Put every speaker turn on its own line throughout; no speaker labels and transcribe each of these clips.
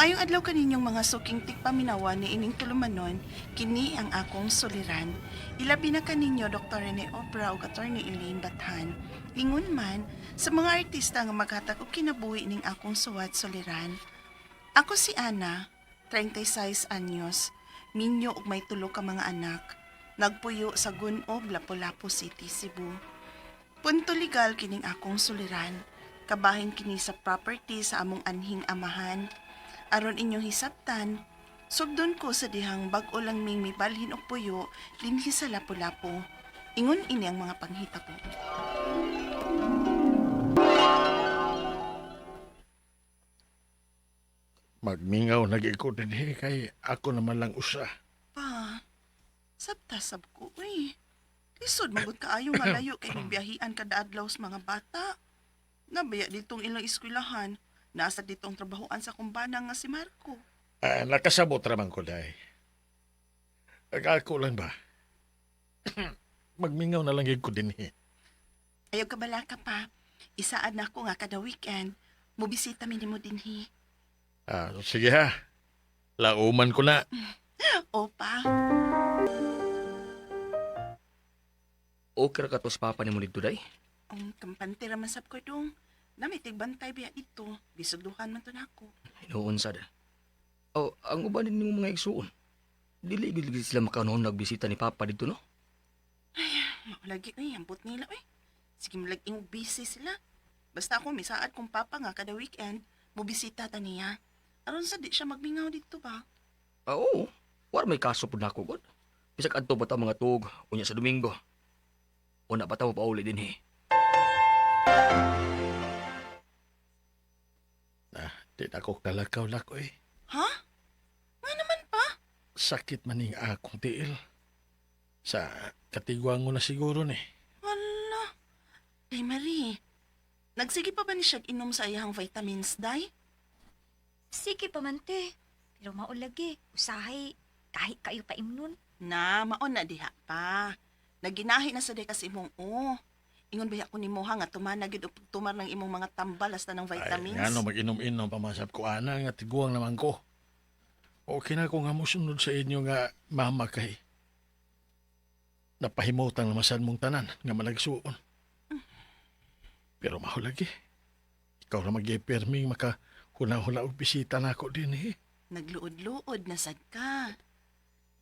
Maayong adlaw kaninyong mga suking tigpaminawa ni ining tulumanon, kini ang akong suliran. Ilabi na kaninyo Dr. Rene Obra ug Attorney Elaine Bathan. Ingon man sa mga artista nga maghatag og kinabuhi ning akong suwat suliran. Ako si Ana, 36 anyos, minyo ug may tulo ka mga anak. Nagpuyo sa Gunob, Lapu-Lapu City, Cebu. Punto legal kining akong suliran. Kabahin kini sa property sa among anhing amahan. Aron inyong hisabtan, sugdon ko sa dihang bag-o lang ming mibalhin og puyo dinhi sa Lapu-Lapu. Ingon ini ang mga panghitabo.
Magmingaw nag-iko dinhi kay ako naman lang usa.
Pa, sabta-sab ko, uy. Lisod magod kaayo nga layo kay magbiyahian kada adlaw sa mga bata. Nabaya ditong ilang eskwelahan. Nasa ditong trabahoan sa kumbana nga si Marco.
Ah, nakasabot raman ko day. Ako lang ba? Magmingaw na lang gyud ko dinhi.
Ayaw ka bala ka pa. Isaad na ako nga kada weekend. Mubisita mi nimo dinhi.
Ah, sige ha. Lauman ko na.
Opa,
Okay ra ka to sa papa nimo didto day.
ang kampante ra man sab ko dong. Nami tigbantay biya dito. Bisugduhan man to nako.
Hinuon sad. Oh, ang uban din nimo mga igsuon. Dili gid gid sila makanoon nagbisita ni papa didto no.
Lagi uy, ambot nila uy. Sige malag ing busy sila. Basta ako misaad kong papa nga kada weekend, mobisita ta niya. Aron sa di siya magmingaw dito ba?
Ah, oo. War may kaso pud nako god. Bisag adto pa ta mga tuog unya sa Domingo. Una pa ta mo pauli dinhi.
Ah, di na ako kalakaw lako eh.
Ha? Nga naman pa?
Sakit man ning akong tiil. Sa katigwang na siguro ni.
Wala. Ay, Marie. Nagsige pa ba ni siya inom sa iyang vitamins, day?
Sige pa man te. Pero maulagi, usahay, kahit kayo pa imnon.
Na, maon na diha pa. Naginahi na sa dekas imong o. Ingon ba ako nimo ha nga tumana gyud og pagtumar ng imong mga tambal hasta ng vitamins.
Ay, ngano mag-inom-inom pa man sab ko ana nga tiguang naman ko. Okay na ko nga mosunod sa inyo nga mama kay. Napahimutan naman sad mong tanan nga malagsuon. Pero mahulagi. Ikaw ra magyay-perming maka huna-huna og bisita nako din eh.
Nagluod-luod na sad ka.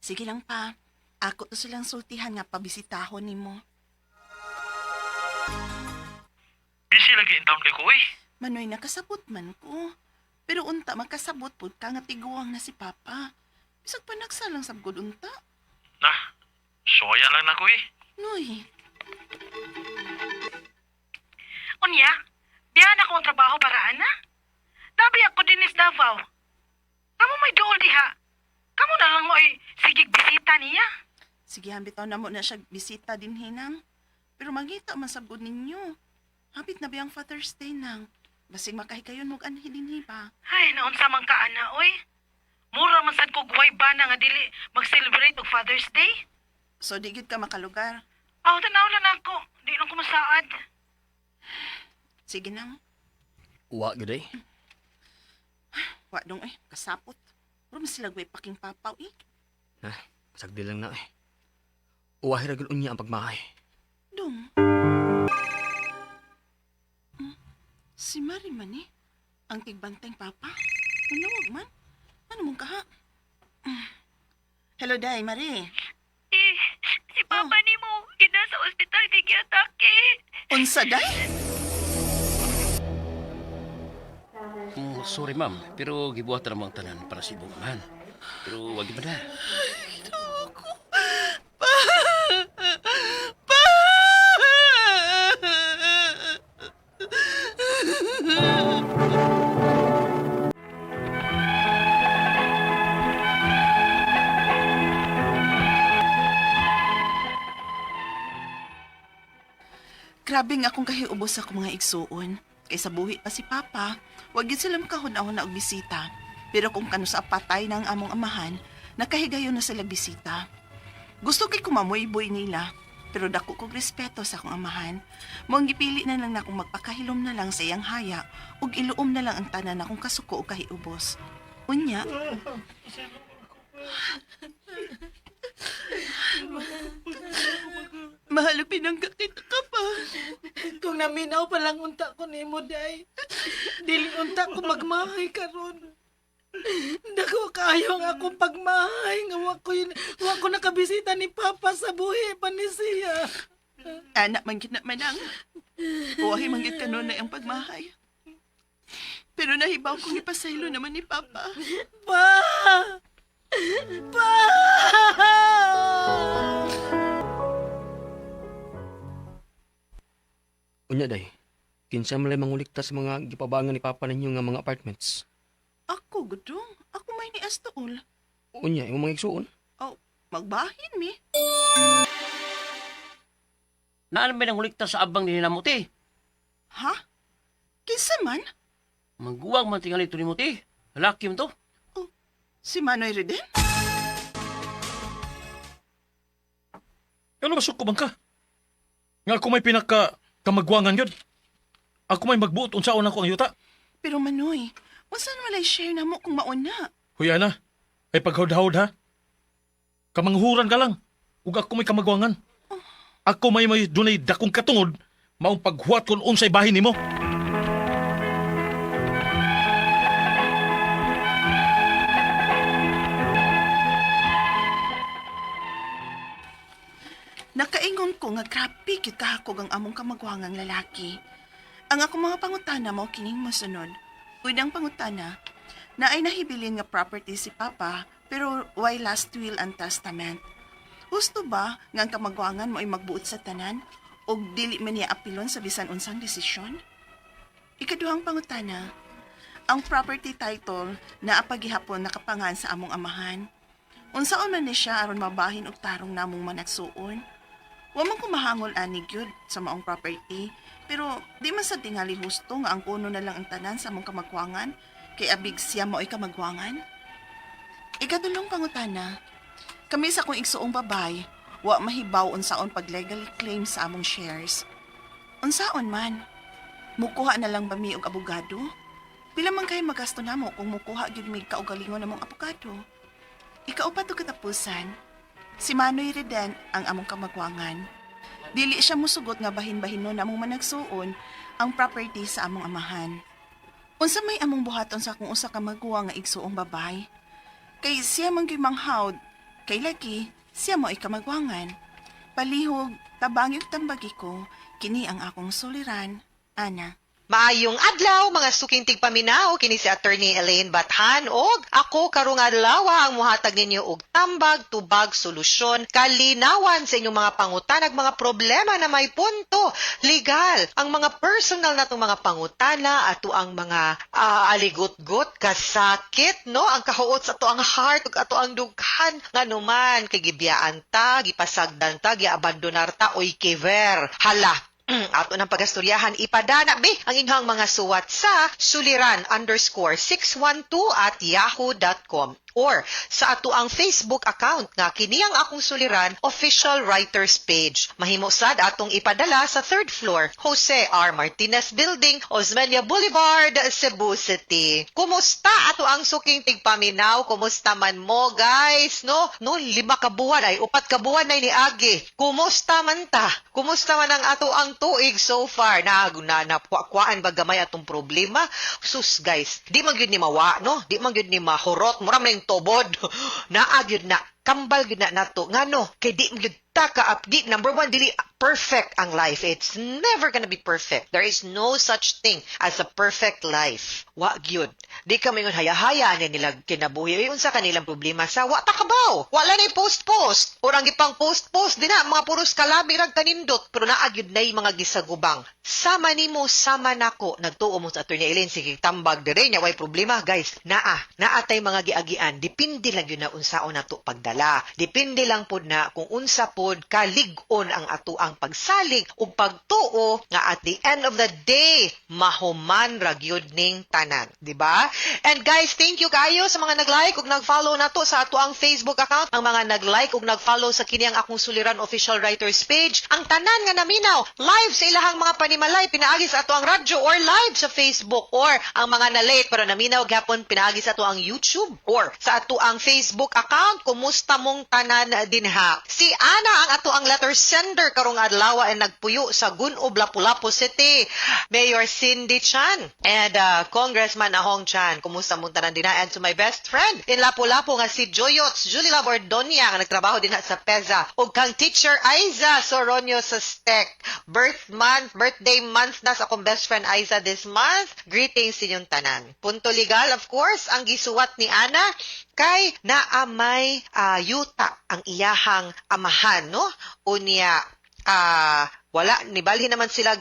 Sige lang pa. Ako to silang sultihan nga pabisitahon nimo.
Busy lagi in town kay ko eh.
Manoy nakasabot man ko. Pero unta makasabot pud ka nga tiguang na si Papa. Bisag pa nagsalang sabgod unta.
Nah, soya lang na ko eh.
Noy,
Unya, biyan ako ang trabaho para ana. Nabi ako din is Davao. Kamu may duol diha. Kamu na lang mo ay sigig bisita niya.
sige bitaw na mo na siya bisita din hinang. Pero mangita man sabgod ninyo. Hapit na biyang Father's Day nang. Basig makahigayon mo anhi dinhi ba?
Ay, naunsa man ka ana oy. Mura man sad ko guway bana nga dili mag-celebrate og Father's Day.
So di gyud ka makalugar.
Aw, tanaw lang ako. Di lang ko masaad.
Sige nang.
Wa gyud ay.
Wa dong eh, kasapot. Pero man sila gway paking papaw eh.
Na, sagdi lang na eh. Uwahi ra gyud unya ang pagmahay.
Dong. Si Mari man eh. Ang tigbanteng papa. Manawag man. Ano mong kaha? Hello, Day, Mari.
Eh, si papa nimo, gina sa ospital kay giatake.
Unsa, Day?
Sorry ma'am, pero gibuhat na ang tanan para sa ibong amahan. Pero wag ba na.
Pa! Pa! Grabe nga akong kahiubos sa akong mga igsuon. Kay sa buhi pa si Papa, wag gyud sila makahuna-huna og bisita. Pero kung kano sa patay ng among amahan, nakahigayon na sila bisita. Gusto kay kumamoy-boy nila, pero dako kog respeto sa akong amahan. Mo ang gipili na lang nakong magpakahilom na lang sa iyang haya ug iluom na lang ang tanan akong kasuko o kahiubos. Unya, mahal pinangga kita ka pa.
Kung naminaw pa lang unta ko nimo day. Dili unta ko magmahay karon. Dako kaayo ang akong pagmahay nga wa ko nakabisita ni Papa sa buhi pa ni siya.
Anak man gid na manang. Uwahi man gid kanon na ang pagmahay. Pero nahibaw kong ipasaylo naman ni Papa.
Pa! Pa!
Unya day, kinsa man lay mangulikta sa mga gipabangan ni Papa ninyo nga mga apartments.
Ako, gudong. Ako may ni Astool.
Unya, imong mga igsuon.
Oh, magbahin mi.
Naan ba nang hulikta sa abang ni namo te?
Ha? Kinsa man?
Mangguwag man tingali ito ni mo te. Lalaki mo to.
Si Manoy Reden?
Ano ba bang ka? Nga ako may pinaka kamagwangan yun. Ako may magbuot unsaon ako ang yuta.
Pero Manoy, unsan walay share na mo kung mauna?
Huy ana, ay paghawd-hawd ha. Kamanghuran ka lang. Ug ako may kamagwangan. Ako may may dunay dakong katungod maong paghuwat kon unsay bahin nimo.
Nakaingon ko nga grabe gyud kahakog ang among kamagwangang lalaki. Ang akong mga pangutana mao kining mosunod. Unang pangutana, na ay nahibilin nga property si Papa pero why last will and testament? Husto ba nga ang kamagwangan mo ay magbuot sa tanan og dili man niya apilon sa bisan unsang desisyon? Ikaduhang pangutana, ang property title na apagihapon nakapangan sa among amahan. Unsaon man ni siya aron mabahin og tarong namong managsuon? Wa man kumahangol ani gyud sa maong property, pero di man sa tingali husto nga ang kuno na lang ang tanan sa among kamagwangan kay abig siya mao'y kamagwangan. Ikatulong pangutana, kami sa akong igsuong babay, wa mahibaw unsaon pag legally claim sa among shares. Unsaon man? Mukuha na lang ba mi og abogado? Pila man kay magasto namo kung mukuha gyud mig kaugalingon namong abogado? Ikaupat og katapusan, si Manoy Reden ang among kamagwangan. Dili siya musugot nga bahin-bahinon namong managsuon ang property sa among amahan. Unsa may among buhaton sa akong usa ka maguwang nga igsuong babay? Kay siya man gyud manghawd, kay lagi siya mo ikamagwangan. Palihog, tabangi ug tambagi ko, kini ang akong suliran, Ana.
Maayong adlaw mga suking tigpaminaw, kini si Attorney Elaine Bathan og ako karong adlaw ang muhatag ninyo og tambag, tubag, solusyon, kalinawan sa inyong mga pangutana ug mga problema na may punto legal. Ang mga personal natong mga pangutana ato ang mga aligot-got, kasakit, no? Ang kahuot sa ato ang heart ug ato ang dughan, nganuman kay gibiyaan ta, gipasagdan ta, giabandonar ta, oy kiver. Hala, ato ng pagastoryahan, ipadana be ang inyong mga suwat sa suliran_612@yahoo.com or sa ato ang Facebook account nga kini ang akong suliran official writers page. Mahimo sad atong ipadala sa third floor, Jose R. Martinez Building, Osmeña Boulevard, Cebu City. Kumusta ato ang suking tigpaminaw? Kumusta man mo guys? No, no 5 ka buwan ay 4 ka buwan ay niagi. Kumusta man ta? Kumusta man ang ato ang tuig so far? Na na napuakuan ba gamay atong problema? Sus guys, di man gyud ni mawa, no? Di man gyud ni mahurot, mura man yung tobod. Naa gyud na, kambal gyud na nato. Ngano? Kay di man gyud ta ka di number one, dili perfect ang life. It's never gonna be perfect. There is no such thing as a perfect life. Wa gyud. Di ka mingon haya-haya ani nila kinabuhi. Ay, unsa kanilang problema sa wa ta kabaw. Wala nay post-post. Or ang gipang post-post din na mga puros kalami rag kanindot pero naa gyud nay mga gisagubang. Sama nimo sama nako nagtuo mo sa Attorney Elaine, sige tambag dire nya way problema guys. Naa naa tay mga giagian. Depende lang yun na unsaon nato pagdala. Depende lang pod na kung unsa pod pod kalig-on ang atoang pagsalig ug pagtuo nga at the end of the day, mahuman ra gyud ning tanan, di ba? And guys, thank you kayo sa mga nag-like ug nag-follow nato sa atoang Facebook account, ang mga nag-like ug nag-follow sa kini ang akong suliran official writers page, ang tanan nga naminaw live sa ilahang mga panimalay pinaagi sa atoang radyo or live sa Facebook, or ang mga na-late pero naminaw gyapon pinaagi sa atoang YouTube or sa atoang Facebook account. Kumusta mong tanan dinha? Si Ana ang atoang letter sender karong adlaw ay nagpuyo sa Gun-ob, Lapu-Lapu City. Mayor Cindy Chan and Congressman Ahong Chan. Kumusta mong tanan dinha? And to my best friend in Lapu-Lapu nga si Joyots Julie Labordonia nga nagtrabaho dinha sa PEZA, ug kang Teacher Aiza Soronio sa STEC. Birth month, birthday month na sa akong best friend Aiza this month. Greetings sa inyong tanan. Punto legal, of course, ang gisuwat ni Ana kay naamay yuta ang iyahang amahan, no? Unya wala nibalhin naman sila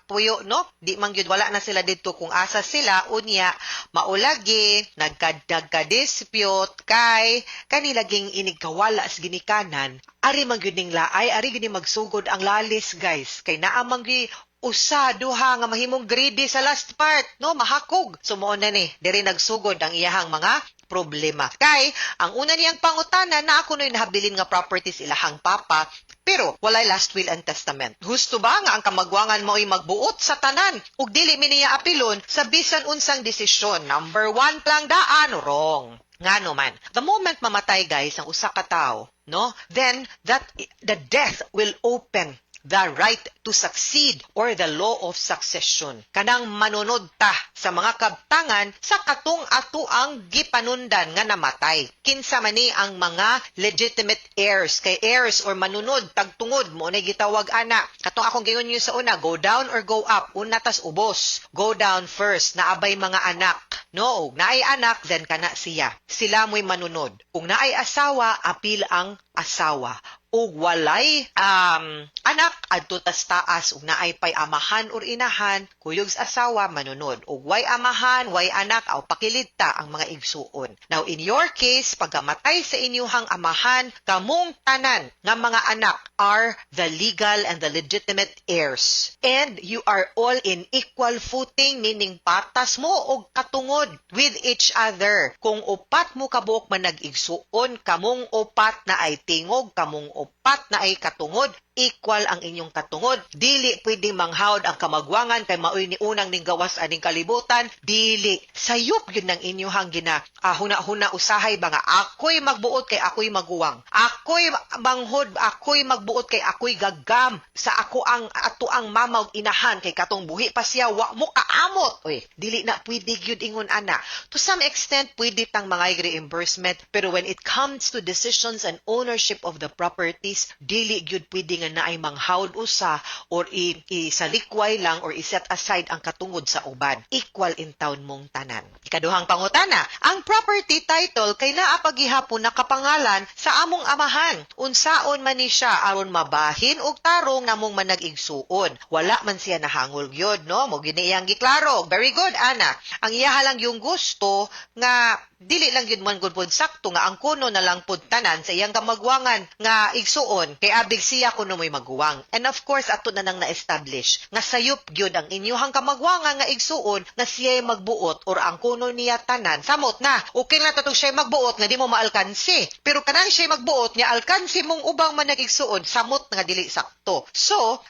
puyo, no? Di man gyud, wala na sila didto kung asa sila. Unya maulagi nagka-dispute kay kanilaging inigkawala sa ginikanan. Ari man gyud ning laay, ari gyud ning magsugod ang lalis, guys, kay naa man gyud usa duha nga mahimong greedy sa last part, no? Mahakog. So mao na ni diri nagsugod ang iyahang mga problema, kay ang una niyang pangutana na ako no'y nahabilin nga properties ilahang papa pero walay last will and testament. Husto ba nga ang kamagwangan mao'y magbuot sa tanan ug dili mi niya apilon sa bisan unsang desisyon? Number one lang daan, wrong. Ngano man, the moment mamatay, guys, ang usa ka tawo, no, then that the death will open the right to succeed or the law of succession. Kanang manunod ta sa mga kabtangan sa katong ato ang gipanundan nga namatay. Kinsa man ni ang mga legitimate heirs, kay heirs or manunod tagtungod mo na gitawag ana. Katong akong giingon niyo sa una, go down or go up, una tas ubos. Go down first, naabay mga anak. No, ug naay anak, then kana siya. Sila mo'y manunod. Kung naay asawa, apil ang asawa. Ug walay anak, adto tas taas. Ug naay pay amahan or inahan, kuyog sa asawa, manunod. Ug way amahan, way anak, aw pakilid ta ang mga igsuon. Now, in your case, pagkamatay sa inyuhang amahan, kamong tanan nga mga anak are the legal and the legitimate heirs, and you are all in equal footing, meaning patas mo og katungod with each other. Kung upat mo kabuok man nag-igsuon, kamong upat na ay tingog, kamong upat na ay katungod, equal ang inyong katungod. Dili pwedeng manghawd ang kamagwangan kay maoy ni unang ning gawas aning kalibutan. Dili. Sayop yun ng inyuhang gina huna-huna usahay ba nga ako'y magbuot kay ako'y maguwang. Ako'y manghod, ako'y magbuot kay ako'y gagam sa ako ang ato ang mama ug inahan kay katong buhi pa siya wa mo kaamot. Uy, dili na pwede gyud ingon ana. To some extent pwede tang mga reimbursement, pero when it comes to decisions and ownership of the properties, dili gyud pwede nga naay manghawd usa or isalikway lang or i-set aside ang katungod sa uban. Equal in town mong tanan. Ikaduhang pangutana, ang property title kay naa pagihapon nakapangalan sa among amahan. Unsaon man ni siya aron mabahin og tarong namong manag-igsuon? Wala man siya nahangol gyud, no? Mo gini iyang giklaro. Very good, Ana. Ang iya lang yung gusto nga dili lang gyud man gud pod sakto nga ang kuno na lang pud tanan sa iyang kamagwangan nga igsuon kay abig siya kuno mo'y maguwang. And of course, ato na nang na-establish nga sayop gyud ang inyuhang kamagwangan nga igsuon nga siya'y magbuot or ang kuno niya tanan. Samot na, okay na tatong siya'y magbuot nga di mo maalkansi. Pero kanang siya'y magbuot nga alkansi mong ubang manag igsuon, samot nga dili sakto. So,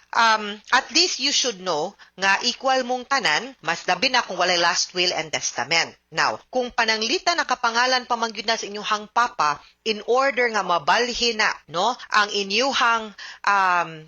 at least you should know nga equal mong tanan, mas labi na kung walay last will and testament. Now, kung pananglitan nakapangalan pa man gyud na sa inyong papa, in order nga mabalhin na, no, ang inyuhang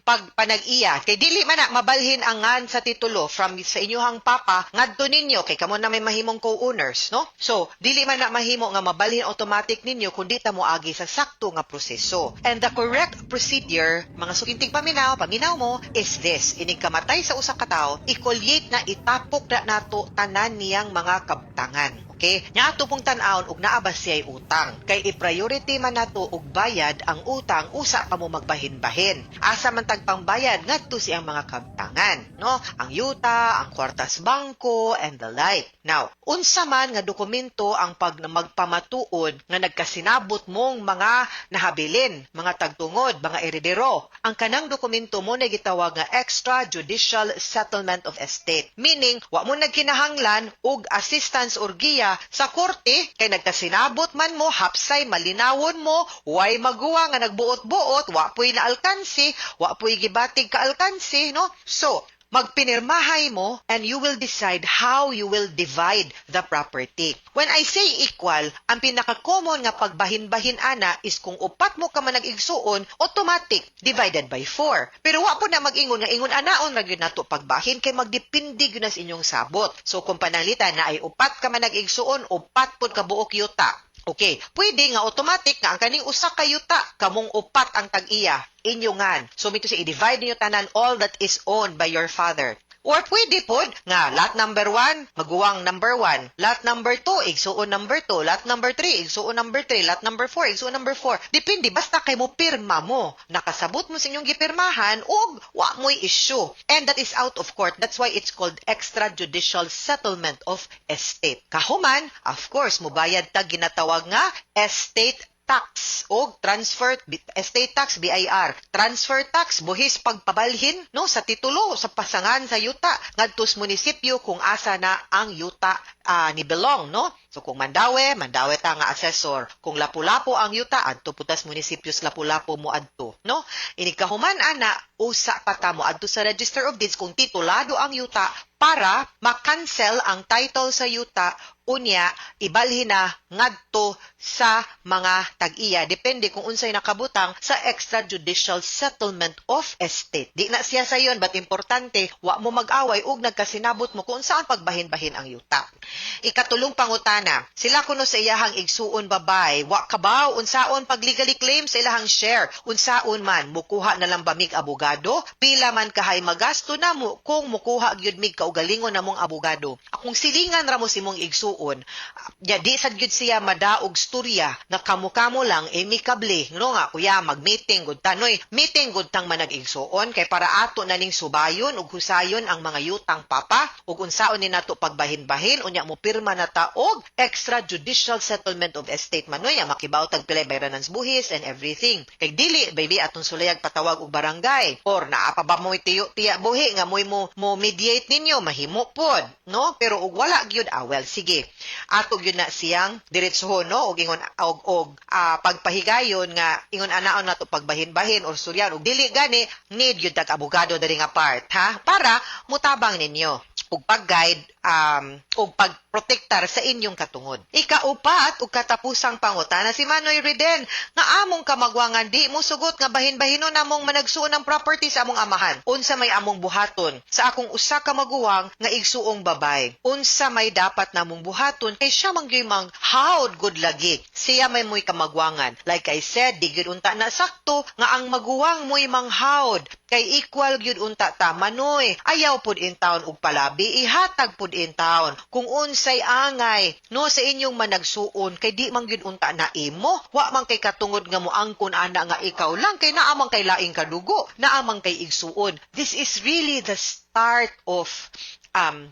pagpanag-iya, kay dili man na mabalhin ang ngan sa titulo from sa inyuhang papa ngadto ninyo, kay kamo na may mahimong co-owners, no? So dili man na mahimo nga mabalhin automatic ninyo kundi ta moagi sa sakto nga proseso. And the correct procedure, mga suking tigpaminaw, paminaw mo, is this: inig kamatay sa usa ka tawo, i-collate na, itapok na nato tanan niyang mga kabtangan. Okay? Nya ato pong tan-awon og naa ba siya'y utang. Kay i-priority man nato og bayad ang utang usa pa mo magbahin-bahin. Asa man tag pangbayad ngadto siyang mga kabtangan, no? Ang yuta, ang kwartas bangko and the like. Now, unsa man nga dokumento ang pag magpamatuod nga nagkasinabot mong mga nahabilin, mga tagtungod, mga eredero. Ang kanang dokumento mo na gitawag nga extrajudicial settlement of estate. Meaning, wa mo nagkinahanglan og assistance or giya sa korte kay nagkasinabot man mo, hapsay malinawon mo, way maguwa nga nagbuot-buot, wa puy na alkansi, wa puy gibatig ka alkansi, no? So, magpinirmahay mo and you will decide how you will divide the property. When I say equal, ang pinaka-common nga pagbahin-bahin ana is kung upat mo ka man nag-igsuon, automatic divided by 4. Pero wa po na mag-ingon nga ingon anaon ra gyud nato pagbahin kay magdepende gyud na sa inyong sabot. So kung pananglitan na ay upat ka man nag-igsuon, upat pud ka buok yuta. Okay, pwede nga automatic nga ang kaning usa ka yuta kamong upat ang tag-iya inyungan. So mito si i-divide niyo tanan all that is owned by your father. Or pwede pod nga lot number 1, maguwang number 1. Lot number 2, igsuon number 2. Lot number 3, igsuon number 3. Lot number 4, igsuon number 4. Depende basta kay mo pirma mo. Nakasabot mo sa inyong gipirmahan ug wa mo'y issue. And that is out of court. That's why it's called extrajudicial settlement of estate. Kahuman, of course, mubayad tag ginatawag nga estate tax o transfer estate tax, BIR transfer tax, buhis pagpabalhin, no, sa titulo sa pasangan sa yuta ngadto sa munisipyo kung asa na ang yuta ni belong, no? So kung Mandaue, Mandaue ta nga assessor. Kung Lapu-Lapu ang yuta, adto putas munisipyo sa Lapu-Lapu mo adto, no? Inig kahuman ana, usa pa ta mo adto sa Register of Deeds kung titulado ang yuta para ma-cancel ang title sa yuta, unya ibalhin na ngadto sa mga tag-iya depende kung unsay nakabutang sa extrajudicial settlement of estate. Di na siya sayon, but importante wa mo mag-away ug nagkasinabot mo kung saan pagbahin-bahin ang yuta. Ikatulong pangutana, sila kuno sa iyahang igsuon babay wa kabaw unsaon pag legally claim sa ilahang share, unsaon man, mukuha na lang ba mig abogado, pila man kahay magasto namo kung mukuha gyud mig kaugalingon namong abogado? Akong silingan ra mo si mong igsuon ya, di sad gyud siya madaog storya nga kamo-kamo lang amicably, no, nga kuya, mag-meeting gud tanoy, meeting gud tang manag-igsuon kay para ato na ning subayon ug husayon ang mga yutang papa ug unsaon ni nato pagbahin-bahin, unya mo pirma na ta og extrajudicial settlement of estate, manoy, ang makibaw tag pilay bayranan buhis and everything, kay dili baby atong sulayag patawag og barangay or naa pa ba mo tiyo tiya buhi nga moy mo mediate ninyo, mahimo pod, no? Pero og wala gyud, ah well, sige, ato gyud na siyang diretsohon, no, og ingon og pagpahigayon nga ingon anaon nato pagbahin-bahin or suryan. Og dili gani, need gyud tag abogado diri nga part ha, para mutabang ninyo ug pag-guide ug pagprotektar sa inyong katungod. Ikaupat ug katapusang pangutana, si Manoy Reden nga among kamagwangan di mo sugot nga bahin-bahinon namong managsuon ng property sa among amahan. Unsa may among buhaton sa akong usa ka maguwang nga igsuong babay? Unsa may dapat namong buhaton kay siya man gyud mang hawd good lagi. Siya may mo'y kamagwangan. Like I said, di gyud unta na sakto nga ang maguwang mo'y manghawd kay equal gyud unta ta, manoy. Ayaw pud in town og palabi, ihatag pud in town kung unsay angay, no, sa inyong managsuon kay di man gyud unta na imo, wa man kay katungod nga moangkon ana nga ikaw lang kay naa man kay laing kadugo, naa man kay igsuon. This is really the start of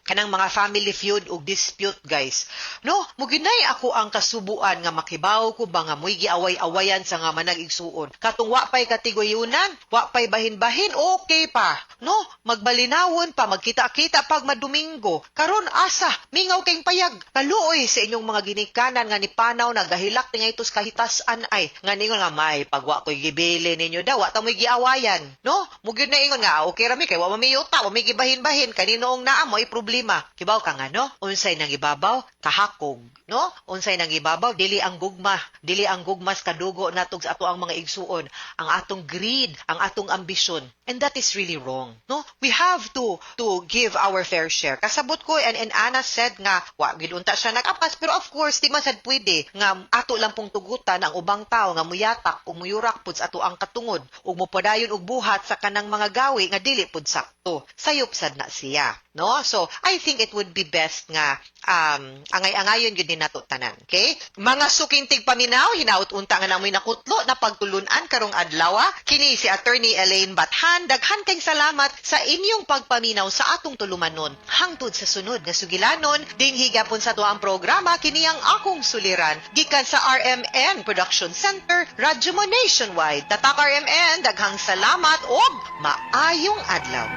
kanang mga family feud ug dispute, guys, no? Muginay ako ang kasubuan nga makibaw ko ba nga mo'y giaway-awayan sa nga manag igsuon katong wa pay katiguyunan, wa pay bahin-bahin, okay pa, no, magbalinawon pa, magkita-kita pag madomingo. Karon asa mingaw kayong payag, kaluoy sa inyong mga ginikanan nga nipanaw na gahilak tinga itos kahitasan ay nga ningon nga may pagwa ko'y gibili ninyo daw, wa ta mo'y giawayan, no? Mugyud na ingon nga okay ra mi kay wa mamiyuta, wa mi gibahin-bahin, kaninoong naa mo'y problema. Kibaw ka nga, no, unsay nang ibabaw? Kahakog, no? Unsay nang ibabaw? Dili ang gugma, dili ang gugmas kadugo natog sa ato ang mga igsuon, ang atong greed, ang atong ambisyon, and that is really wrong, no? We have to give our fair share, kasabot ko. And Anna said nga wa gid unta siya nag-apas, pero of course di man sad pwede nga ato lang pong tugutan ang ubang tao nga muyatak ug muyurak pud sa ato ang katungod ug mopadayon og buhat sa kanang mga gawi nga dili pud sakto. Sayop sad na siya. no? So I think it would be best nga angay-angayon gyud ni nato tanan, okay? Mga suking tigpaminaw, hinaut unta nga namoy nakutlo na pagtulun-an karong adlaw. Kini si Attorney Elaine Bathan. Daghan kay salamat sa inyong pagpaminaw sa atong tulumanon. Hangtod sa sunod nga sugilanon, dinhi gyapon sa atuang programa kini ang akong suliran gikan sa RMN Production Center, Radyo Mo Nationwide. Tatak RMN, daghang salamat og maayong adlaw.